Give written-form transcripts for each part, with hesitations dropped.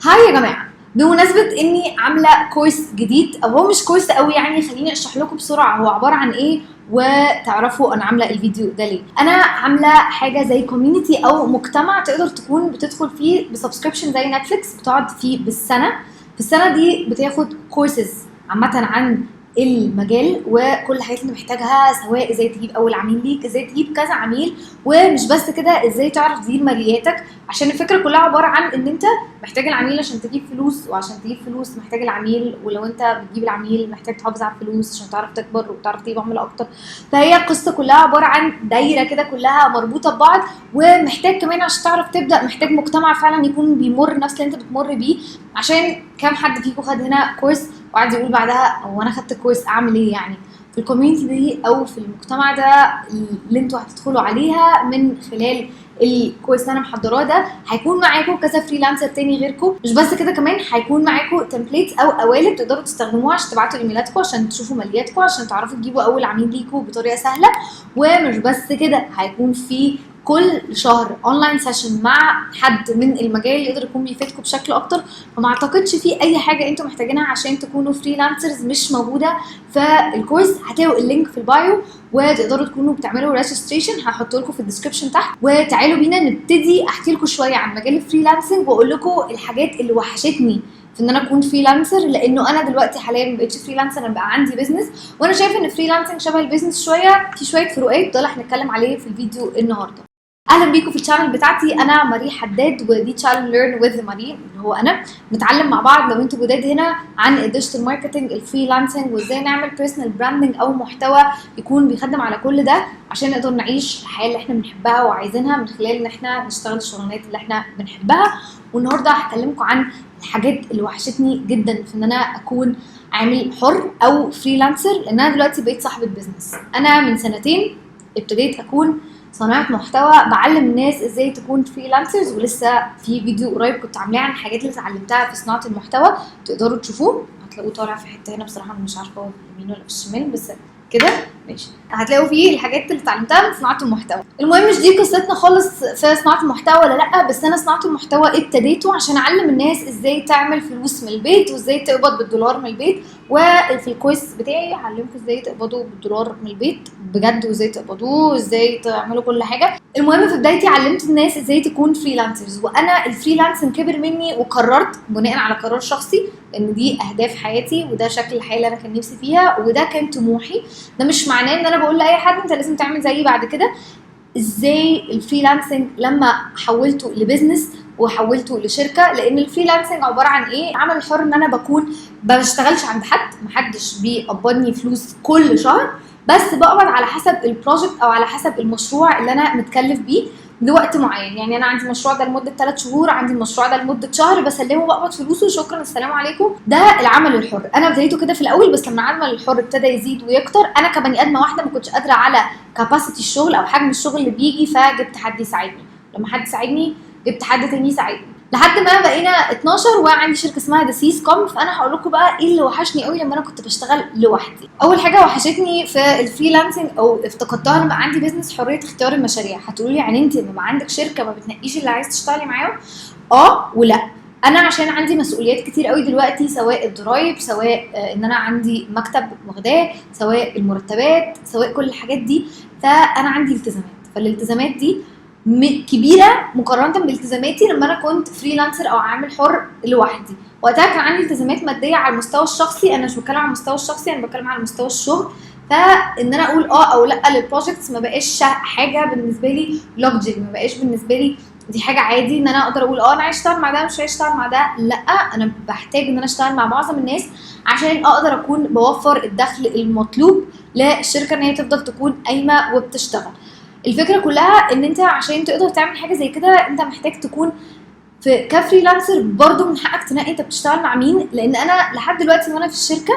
Hi يا جماعه، بمناسبة اني عامله course جديد، او هو مش course قوي يعني، خليني اشرح لكم بسرعة هو عبارة عن ايه وتعرفوا انا عامله الفيديو ده ليه. انا عامله حاجة زي community او مجتمع تقدر تكون بتدخل فيه ب subscription زي نتفليكس، بتقعد فيه بالسنه. في السنة دي بتاخد كورسز عامة عن المجال وكل الحاجات اللي محتاجها، سواء ازاي تجيب اول عميل ليك، ازاي تجيب كذا عميل، ومش بس كده، ازاي تعرف تدير مالياتك. عشان الفكرة كلها عبارة عن ان انت محتاج العميل عشان تجيب فلوس، وعشان تجيب فلوس محتاج العميل، ولو انت بتجيب العميل محتاج تحافظ على الفلوس عشان تعرف تكبر وتعرف تجيب عملاء اكتر. فهي القصة كلها عبارة عن دايرة كده كلها مربوطة ببعض. ومحتاج كمان عشان تعرف تبدا محتاج مجتمع فعلا يكون بيمر نفس اللي انت بتمر بيه. عشان كام حد فيكم خد هنا course وقعد يقول بعدها هو انا خدت course اعمل ايه؟ يعني في ال community دي او في المجتمع ده اللي انتوا هتدخلوا عليها من خلال ال course اللي انا محضراه ده، هيكون معاكم كذا freelancer تاني غيركم. مش بس كده، كمان هيكون معاكم templates او قوالب تقدروا تستخدموها عشان تبعتوا ايميلاتكم، عشان تشوفوا مالياتكم، عشان تعرفوا تجيبوا اول عميل ليكم بطريقة سهله. ومش بس كده، هيكون في كل شهر online session مع حد من المجال يقدر يكون بيفيدكم بشكل اكتر. فما اعتقدش في اي حاجة انتم محتاجينها عشان تكونوا freelancers مش موجودة في ال course. هتلاقوا ال link في ال bio وتقدروا تكونوا بتعملوا registration، هحط لكم في ال description تحت. وتعالوا بينا نبتدي احكي لكم شوية عن مجال ال freelancing واقول لكم الحاجات اللي وحشتني في ان انا اكون freelancer، لانه انا دلوقتي حاليا ما بقتش freelancer، انا بقى عندي business، وانا شايفه ان freelancing شبه ال business شويه، في شوية فروقات، ده اللي هنتكلم عليه في الفيديو النهارده. اهلا بيكم في ال channel بتاعتي، انا ماري حداد ودي channel Learn with ماري اللي هو انا. نتعلم مع بعض لو انتوا جداد هنا عن ال digital marketing، ال freelancing، وازاي نعمل personal branding او محتوى يكون بيخدم على كل ده عشان نقدر نعيش الحياة اللي احنا بنحبها وعايزينها من خلال ان احنا نشتغل الشغلانات اللي احنا بنحبها. والنهارده هكلمكم عن الحاجات اللي وحشتني جدا في ان انا اكون عامل حر او freelancer، لان انا دلوقتي بقيت صاحبه business. انا من سنتين ابتديت اكون صانعه محتوى بعلم الناس ازاي تكون freelancers، ولسه في فيديو قريب كنت عاملاه عن الحاجات اللي اتعلمتها في صناعة المحتوى، تقدروا تشوفوه، هتلاقوه طالع في حتة هنا. بصراحة انا مش عارفه هو في اليمين ولا في الشمال، بس كده ماشي، هتلاقوا فيه الحاجات اللي اتعلمتها من صناعة المحتوى. المهم مش دي قصتنا خالص في صناعة المحتوى ولا لا، بس انا صناعة المحتوى ابتديته عشان اعلم الناس ازاي تعمل فلوس من البيت وازاي تقبض بالدولار من البيت. وفي ال course بتاعي هعلمكم ازاي تقبضوا بالدولار من البيت بجد، وازاي تقبضوه وازاي تعملوا كل حاجه. المهم في بدايتي علمت الناس ازاي تكون freelancers، وانا ال freelancing كبر مني وقررت بناء على قرار شخصي ان دي اهداف حياتي وده شكل الحياة اللي انا كان نفسي فيها وده كان طموحي. ده مش معناه ان انا بقول لاي حد انت لازم تعمل زيي بعد كده. ازاي ال freelancing لما حولته ل business وحولته لشركه؟ لان ال freelancing عبارة عن ايه؟ عمل حر، ان انا بكون ما بشتغلش عند حد، محدش بيقبضني فلوس كل شهر، بس بقبض على حسب ال project او على حسب المشروع اللي انا متكلف بيه لوقت معين. يعني انا عندي المشروع ده لمدة 3 شهور، عندي المشروع ده لمدة شهر، بسلمه بقبض فلوسه، شكرا السلام عليكم. ده العمل الحر. انا بدايته كده في الاول، بس لما العمل الحر ابتدى يزيد ويكتر، انا كبني ادمه واحدة ما كنتش قادرة على capacity الشغل او حجم الشغل اللي بيجي، فجبت حد يساعدني. لما حد ساعدني جبت حد تاني يساعدني، لحد ما بقينا 12 وعندي شركة اسمها دسيس كوم. فانا هقول لكم بقى ايه اللي وحشني قوي لما انا كنت بشتغل لوحدي. اول حاجة وحشتني في ال freelancing او افتقدتها لما عندي business، حرية اختيار المشاريع. هتقولوا لي يعني انت لما عندك شركة ما بتنقيش اللي عايز تشتغلي معاهم؟ اه ولا انا عشان عندي مسؤوليات كتير قوي دلوقتي، سواء الضرايب، سواء ان انا عندي مكتب واخداه، سواء المرتبات، سواء كل الحاجات دي، فانا عندي التزامات. فالالتزامات دي كبيرة مقارنة بالتزاماتي لما انا كنت freelancer او عامل حر لوحدي. وقتها كان عندي التزامات مادية على المستوى الشخصي، انا مش بتكلم على المستوى الشخصي، انا بتكلم على مستوى الشغل. فان انا اقول اه او لا لل projects ما بقاش حاجة بالنسبة لي luxury، ما بقاش بالنسبة لي دي حاجة عادي ان انا اقدر اقول اه انا عايز اشتغل مع ده، مش عايز اشتغل مع ده. لا، انا بحتاج ان انا اشتغل مع معظم الناس عشان اقدر اكون بوفر الدخل المطلوب للشركة ان هي تفضل تكون قايمة وبتشتغل. الفكرة كلها ان انت عشان تقدر تعمل حاجة زي كده انت محتاج تكون في ك freelancer برضو من حقك تنقي انت بتشتغل مع مين. لان انا لحد دلوقتي وانا في الشركة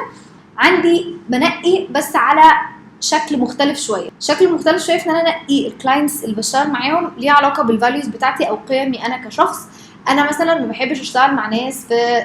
عندي بنقي، بس على شكل مختلف شويه. شكل مختلف شوية في ان انا انقي ال clients اللي بشتغل معاهم ليه علاقة بال values بتاعتي او قيمي انا كشخص، انا مثلا ما بحبش اشتغل مع ناس في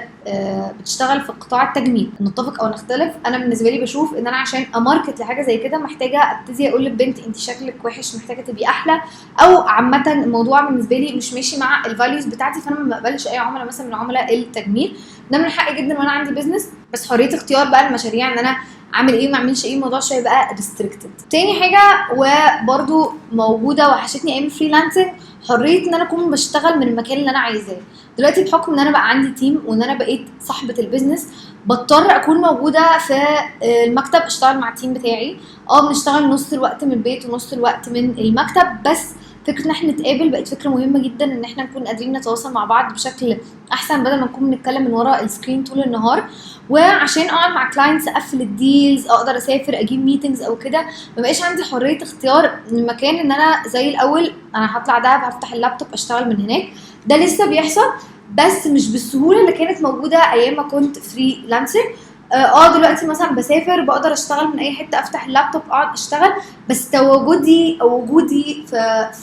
بتشتغل في قطاع التجميل، نتفق او نختلف. انا بالنسبة لي بشوف ان انا عشان ا market لحاجة زي كده محتاجه ابتدي اقول للبنت انت شكلك وحش، محتاجه تبقي احلى، او عامة الموضوع بالنسبة لي مش ماشي مع ال values بتاعتي، فانا ما بقبلش اي عملاء مثلا من عملاء التجميل. ده من حقي جدا وانا عندي business، بس حرية اختيار بقى المشاريع ان انا اعمل ايه ما اعملش ايه، الموضوع شوية بقى restricted. تاني حاجة وبرده موجودة وحشتني ايام ال freelancing، حرية ان انا اكون بشتغل من المكان اللي انا عايزاه. دلوقتي بحكم ان انا بقى عندي team وان انا بقيت صاحبه ال business، بضطر اكون موجودة في المكتب اشتغل مع ال team بتاعي. بنشتغل نص الوقت من البيت ونص الوقت من المكتب، بس فكرة ان احنا نتقابل بقت فكرة مهمة جدا، ان احنا نكون قادرين نتواصل مع بعض بشكل احسن بدل ما نكون بنتكلم من ورا ال screen طول النهار. وعشان اقعد مع clients اقفل ال deals، اقدر اسافر اجيب meetings او كده، ما بقاش عندي حرية اختيار المكان ان انا زي الاول انا هطلع دهب هفتح اللابتوب اشتغل من هناك. ده لسه بيحصل بس مش بالسهولة اللي كانت موجودة ايام ما كنت freelancer. دلوقتي مثلا بسافر بقدر اشتغل من اي حتة، افتح اللابتوب اقعد اشتغل، بس تواجدي او وجودي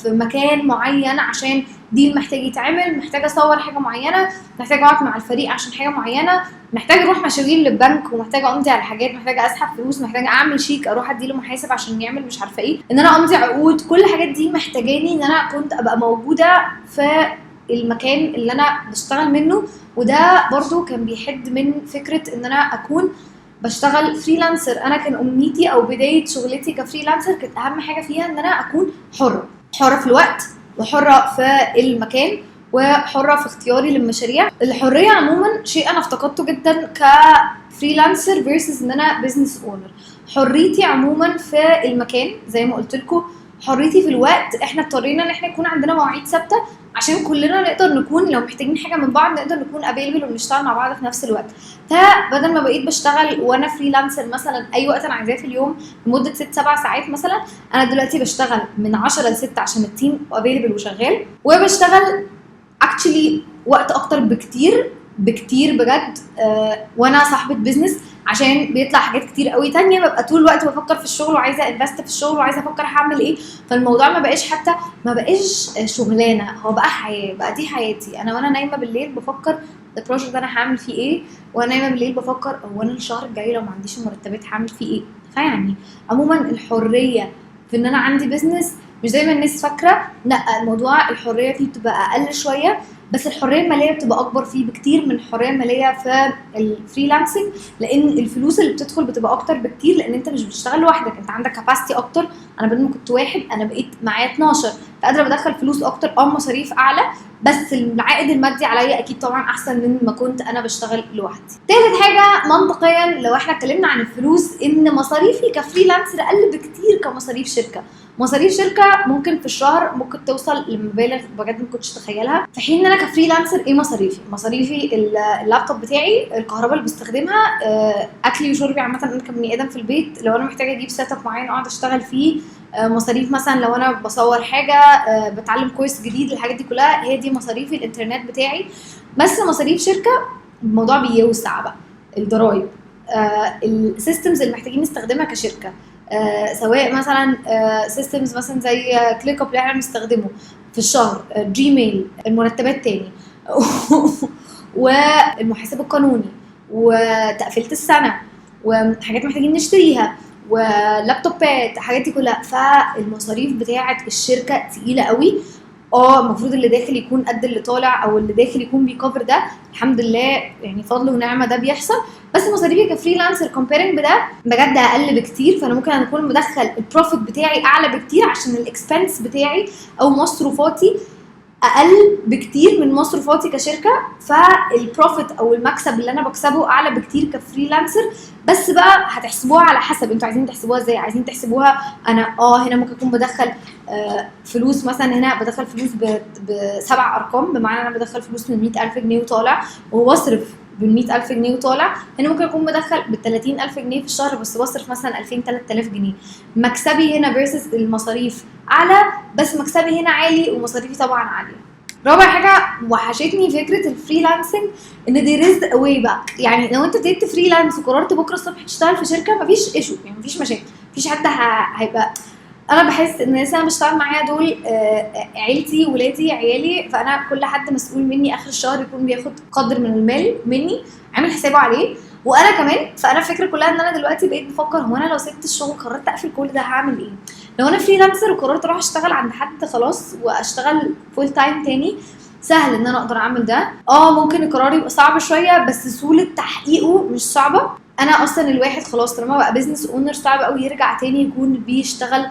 في مكان معين عشان deal محتاج يتعمل، محتاجه اصور حاجة معينة، محتاجه اقعد مع الفريق عشان حاجة معينة، محتاجه اروح مشاوير للبنك ومحتاجة امضي على حاجات، محتاجه اسحب فلوس، محتاجه اعمل شيك اروح ادي لمحاسب عشان يعمل مش عارفه ايه، ان انا امضي عقود، كل الحاجات دي محتاجاني ان انا كنت ابقى موجودة في المكان اللي انا بشتغل منه. وده برضو كان بيحد من فكرة ان انا اكون بشتغل freelancer. انا كان امنيتي او بداية شغلتي ك freelancer كانت اهم حاجة فيها ان انا اكون حرة، حرة في الوقت وحرة في المكان وحرة في اختياري للمشاريع. الحرية عموما شيء انا افتقدته جدا ك freelancer versus ان انا business owner. حريتي عموما في المكان زي ما قلت لكم، حريتي في الوقت، احنا اضطرينا ان احنا يكون عندنا مواعيد ثابتة عشان كلنا نقدر نكون لو محتاجين حاجة من بعض نقدر نكون available ونشتغل مع بعض في نفس الوقت. فبدل ما بقيت بشتغل وانا freelancer مثلا اي وقت انا عايزاه في اليوم لمدة 6-7 ساعات مثلا، انا دلوقتي بشتغل من 10 ل 6 عشان ال team available وشغال، وبشتغل actually وقت اكتر بكتير بكتير بجد وانا صاحبه business، عشان بيطلع حاجات كتير قوي تانية، ببقى طول الوقت بفكر في الشغل وعايزه invest في الشغل وعايزه افكر هعمل ايه. فالموضوع ما بقاش حتى ما بقاش شغلانة، هو بقى حياة، بقى دي حياتي انا. وانا نايمة بالليل بفكر ال project ده انا هعمل فيه ايه، وانا نايمة بالليل بفكر هو انا الشهر الجاي لو ما عنديش مرتبات هعمل فيه ايه. فيعني عموما الحرية في ان انا عندي business مش زي ما الناس فاكره، لا الموضوع الحرية فيه بتبقى اقل شوية، بس الحرية المالية بتبقى اكبر فيه بكتير من الحرية المالية في ال freelancing، لان الفلوس اللي بتدخل بتبقى اكتر بكتير، لان انت مش بتشتغل لوحدك، انت عندك capacity اكتر. انا بدل ما كنت واحد انا بقيت معايا 12، فقادره بدخل فلوس اكتر، مصاريف اعلى، بس العائد المادي عليا اكيد طبعا احسن من ما كنت انا بشتغل لوحدي. تالت حاجة منطقيا لو احنا اتكلمنا عن الفلوس، ان مصاريفي ك freelancer اقل بكتير كمصاريف شركة. مصاريف شركة ممكن في الشهر ممكن توصل لمبالغ بجد ما كنتش اتخيلها، في حين ان انا ك freelancer ايه مصاريفي؟ مصاريفي اللابتوب بتاعي، الكهرباء اللي بستخدمها، اكلي وشربي عامة انا كبني ادم في البيت، لو انا محتاجه اجيب setup معين اقعد اشتغل فيه، مصاريف مثلا لو انا بصور حاجة، بتعلم course جديد، الحاجات دي كلها هي دي مصاريفي، الانترنت بتاعي. بس مصاريف شركة الموضوع بيوسع بقى، الضرايب، ال systems اللي محتاجين نستخدمها كشركة، سواء مثلا systems مثلا زي ClickUp اللي احنا بنستخدمه في الشهر، Gmail، المرتبات تاني، والمحاسب القانوني، وتقفيله السنة، وحاجات محتاجين نشتريها، ولابتوبات، الحاجات دي كلها. فالمصاريف بتاعه الشركة تقيلة قوي. المفروض اللي داخل يكون قد اللي طالع، او اللي داخل يكون بي cover ده، الحمد لله يعني فضل ونعمه ده بيحصل. بس مصاريفي ك freelancer comparing بده بجد اقل بكتير، فانا ممكن اكون مدخل ال profit بتاعي اعلى بكتير عشان ال expense بتاعي او مصروفاتي اقل بكتير من مصروفاتي كشركة، فال profit او المكسب اللي انا بكسبه اعلى بكتير ك freelancer. بس بقى هتحسبوها على حسب انتوا عايزين تحسبوها ازاي. عايزين تحسبوها انا هنا ممكن اكون بدخل فلوس مثلا، هنا بدخل فلوس بسبع ارقام، بمعنى انا بدخل فلوس من 100,000 جنيه وطالع، وبصرف بال 100,000 جنيه وطالع. هنا ممكن اكون بدخل بال 30,000 جنيه في الشهر، بس بصرف مثلا 2000 3000 جنيه. مكسبي هنا versus المصاريف اعلى، بس مكسبي هنا عالي ومصاريفي طبعا عالية. رابع حاجة وحشتني فكرة ال freelancing، ان there is a way بقى. يعني لو انت ابتديت freelance وقررت بكره الصبح تشتغل في شركة، مفيش issue، يعني مفيش مشاكل، مفيش حد هيبقى انا بحس ان الناس انا بشتغل معايا دول عيلتي، ولادي، عيالي، فانا كل حد مسؤول مني اخر الشهر يكون بياخد قدر من المال مني عامل حسابه عليه، وانا كمان. فانا الفكرة كلها ان انا دلوقتي بقيت بفكر هو انا لو سبت الشغل قررت اقفل كل ده هعمل ايه؟ لو انا freelancer وقررت اروح اشتغل عند حد خلاص واشتغل full time تاني، سهل ان انا اقدر اعمل ده. ممكن القرار يبقى صعب شوية بس سهولة تحقيقه مش صعبة. انا اصلا الواحد خلاص طالما بقى business owner صعب قوي يرجع تاني يكون بيشتغل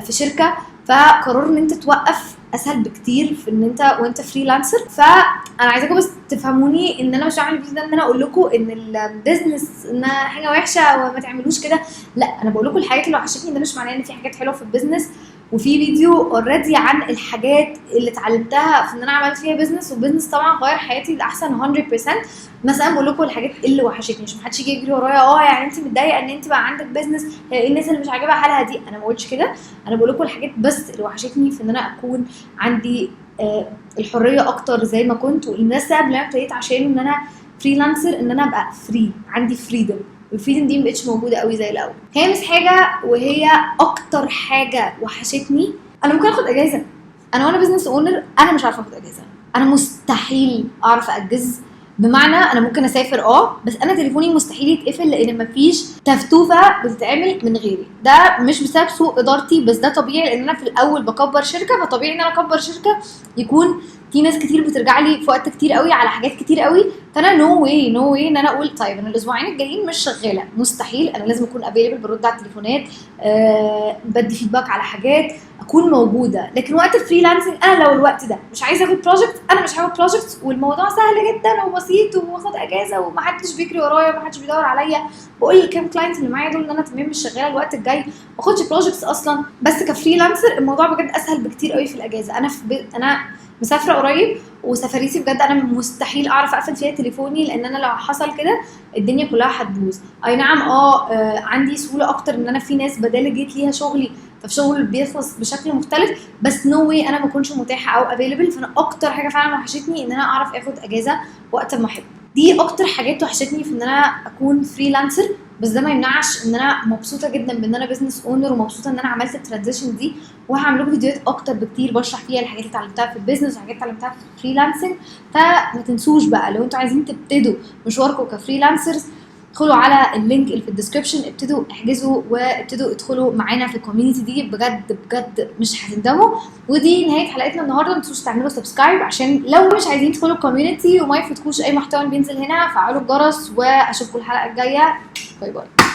في شركة، فقرار ان انت توقف اسهل بكتير في ان انت وانت freelancer. فانا عايزاكم بس تفهموني ان انا مش هعمل الفيديو ده ان انا اقول لكم ان ال business انها حاجة وحشة وما تعملوش كده، لا انا بقول لكم الحاجات اللي وحشتني. ده مش معناه ان في حاجات حلوة في ال business، وفي فيديو already عن الحاجات اللي اتعلمتها في ان انا عملت فيها business، وال business طبعا غير حياتي لاحسن 100%. بس انا بقول لكم الحاجات اللي وحشتني، مش محدش يجي يجري ورايا يعني انت متضايقة ان انت بقى عندك business، ايه الناس اللي مش عاجبها حالها دي. انا ما بقولش كده، انا بقول لكم الحاجات بس اللي وحشتني في ان انا اكون عندي الحرية اكتر زي ما كنت. والناس السبب اللي انا ابتديت عشان ان انا freelancer ان انا ابقى free، عندي freedom، وال freedom دي مبقتش موجودة قوي زي الاول. خامس حاجة وهي اكتر حاجة وحشتني، انا ممكن اخد اجازه. انا وانا business owner انا مش عارفه اخد اجازه، انا مستحيل اعرف اجز. بمعنى انا ممكن اسافر بس انا تليفوني مستحيل يتقفل لان مفيش تفتوفه بتتعمل من غيري. ده مش بسبب سوء ادارتي، بس ده طبيعي لان انا في الاول بكبر شركة، فطبيعي ان انا اكبر شركة يكون في ناس كتير بترجع لي في وقت كتير قوي على حاجات كتير قوي. فانا no way no way ان انا اقول طيب انا الاسبوعين الجايين مش شغالة، مستحيل. انا لازم اكون available، برد على التليفونات، بدي feedback على حاجات، اكون موجودة. لكن وقت ال freelancing انا لو الوقت ده مش عايزه اخد project، انا مش هاخد project، والموضوع سهل جدا وبسيط، واخد اجازه ومحدش بيجري ورايا ومحدش بيدور عليا. بقول للكام client اللي معايا دول ان انا تمام مش شغالة الوقت الجاي، ما اخدش projects اصلا. بس ك freelancer الموضوع بجد اسهل بكتير قوي في الاجازة. انا انا مسافرة قريب، وسفريتي بجد انا مستحيل اعرف اقفل فيها تليفوني، لان انا لو حصل كده الدنيا كلها هتبوظ. اي نعم عندي سهولة اكتر ان انا في ناس ب delegate ليها شغلي، ففي شغل بيخلص بشكل مختلف، بس no way انا ما اكونش متاحة او available. فانا اكتر حاجة فعلا وحشتني ان انا اعرف اخد اجازه وقت ما احب. دي اكتر حاجات وحشتني في ان انا اكون freelancer. بس ده ما يمنعش ان انا مبسوطة جدا بان انا business owner، ومبسوطة ان انا عملت ال transition دي، وهعمل لكم فيديوهات اكتر بكتير بشرح فيها الحاجات اللي اتعلمتها في ال business والحاجات اللي اتعلمتها في ال freelancing. فما تنسوش بقى لو انتوا عايزين تبتدوا مشواركم ك freelancers، ادخلوا على ال link اللي في ال description، ابتدوا احجزوا وابتدوا ادخلوا معانا في ال community دي، بجد بجد مش هتندموا. ودي نهاية حلقتنا النهارده. ما تنسوش تعملوا subscribe عشان لو مش عايزين تدخلوا ال community وما يفوتكوش اي محتوى بينزل هنا. فعلوا الجرس واشوفكم الحلقة الجاية. bye bye.